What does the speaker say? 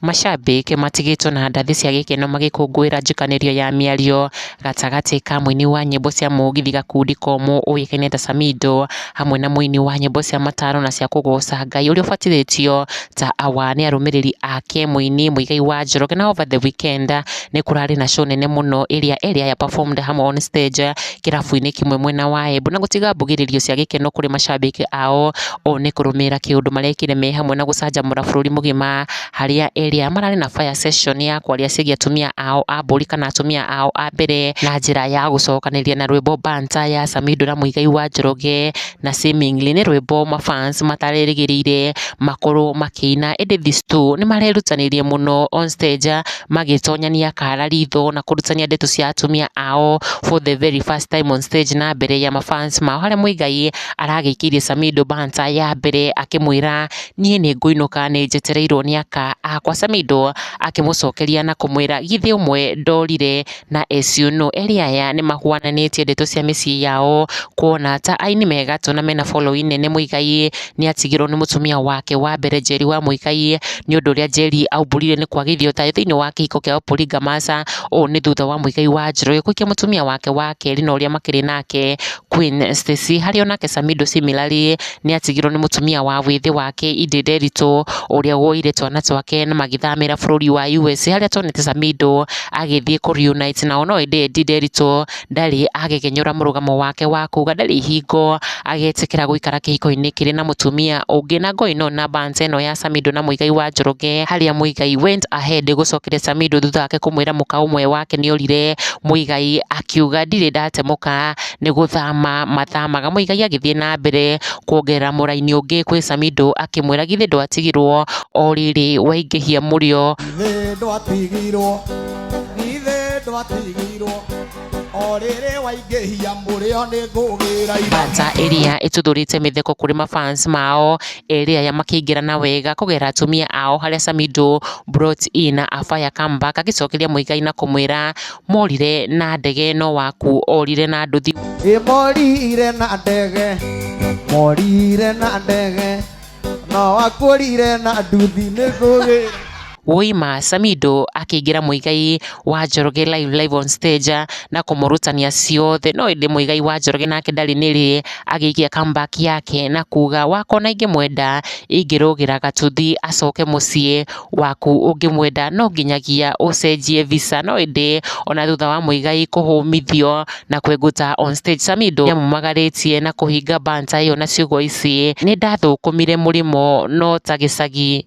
Mashabĩki matigĩtwo na ndathi cia gĩkeno magĩkũngũĩra njũkanĩrio ya mĩario gatagatĩ ka mũini wa nyĩmbo cia mũgithi gakundi komũ ũĩkaine ta Samido hamwe na mũini wa nyĩmbo cia mataro na cia kũgoca Ngai ũrĩa ũbatithĩtio ta Awa nĩ arũmĩrĩri ake mũini Muigai wa Njoroge. Na over the weekend nĩ kũrarĩ na show nene mũno ĩrĩa erĩ aya performed hamwe on stage kĩrabu-inĩ kĩmwe mwena wa Embu na gũtiga mbugĩrĩrio cia gĩkeno kũrĩ mashabĩki ao. Ũũ nĩ kũrũmĩrĩra kĩũndũ marekire me hamwe na gũcanjamũra bũrũri mũgima harĩa erĩ aya mararĩ na fire session ya kwaria ciĩgiĩ atumia ao a mbũri kana atumia ao a mbere na njĩra ya gũcokanĩria na rwĩmbo Banter ya Samido na Muigai wa Njoroge, na seemingly nĩ rwĩmbo mafans matarerĩgĩrĩire makorwo makĩina, ĩndĩ these two nĩ marerutanĩirie mũno on stage magĩtonyania kara ritho na kũrutania ndeto cia atumia ao for the very first time on stage na mbere ya mafans mao, harĩa Muigai aragĩikĩirie Samido Banter ya mbere akĩmwĩra niĩ nĩ ngũinũka nĩ njetereirwo nĩ aka akwa. Samido akĩmũcokeria na kũmwĩra githĩ ũmwe ndorire, na as you know erĩ aya nĩ mahuananĩtie ndeto cia mĩciĩ yao kuona ta aini me gatũ na mena following nene. Muigai nĩ atigirwo nĩ mũtumia wake wa mbere Njeri wa Muigai nĩ ũndũ ũrĩa Njeri aumbũrire nĩ kwagithio thayũ thĩinĩ wa kĩhiko kĩao polygamous. Ũũ nĩ thutha wa Muigai wa Njoroge kũhikia mũtumia wake wa kerĩ na ũrĩa makĩrĩ nake Queen Stacy, harĩa onake Samido similarly nĩ atigirwo nĩ mũtumia wa wĩthĩ wake Edday Nderitu ũrĩa woire twana twake na magĩthamĩra bũrũri wa USA, harĩa tuonete Samido agĩthiĩ kũ reunite nao, no ĩndĩ Edday Nderitu ndarĩ agegenyũra mũrũgamo wake wa kuga ndarĩ hingo agetĩkĩra gũikara kĩhiko-inĩ kĩrĩ na mũtumia ũngĩ. Na going on na banter ĩno ya Samido na Muigai wa Njoroge, harĩa Muigai went ahead gũcokeria Samido thutha wake kũmwĩra mũka ũmwe wake nĩ orire. Muigai akiuga ndirĩ ndatemũka nĩ gũthama mathamaga. Muigai agĩthiĩ na mbere kuongerera mũraini ũngĩ kwĩ Samido akĩmwĩra githĩ ndwatigirwo o rĩrĩ waingĩhia mũrĩo. Githĩ ndwatigirwo, githĩ ndwatigirwo o rĩrĩ waingĩhia mũrĩo nĩ ngũgĩra ira. Banter ĩrĩa ĩtuthũrĩte mĩtheko kũrĩ mafans mao erĩ aya makĩingĩrana wega kũgerera atumia ao, harĩa Samido brought in a fire comeback agĩcokeria Muigai na kũmwĩra morire na ndege no waku orire na nduthi. Ĩ morire na ndege, morire na ndege no wakuorire na nduthi nĩ ngũgĩra. Woima Samido akĩingĩra Muigai wa Njoroge live live on stage na kũmũrutania ciothe, no ĩndĩ Muigai wa Njoroge nake ndarĩ nĩrĩ agĩikia comeback yake na kuga wakona ingĩmwenda ingĩrũgĩra gatuthi acoke mũciĩ waku, ũngĩmwenda no nginyagia ũcenjie visa. No ĩndĩ ona thutha wa Muigai kũhũmithio na kwenguta on stage, Samido nĩamumagarĩtie na kũhinga banter ĩyo na ciugo ici: nĩ ndathũkũmire mũrĩmo no ta gĩcagi.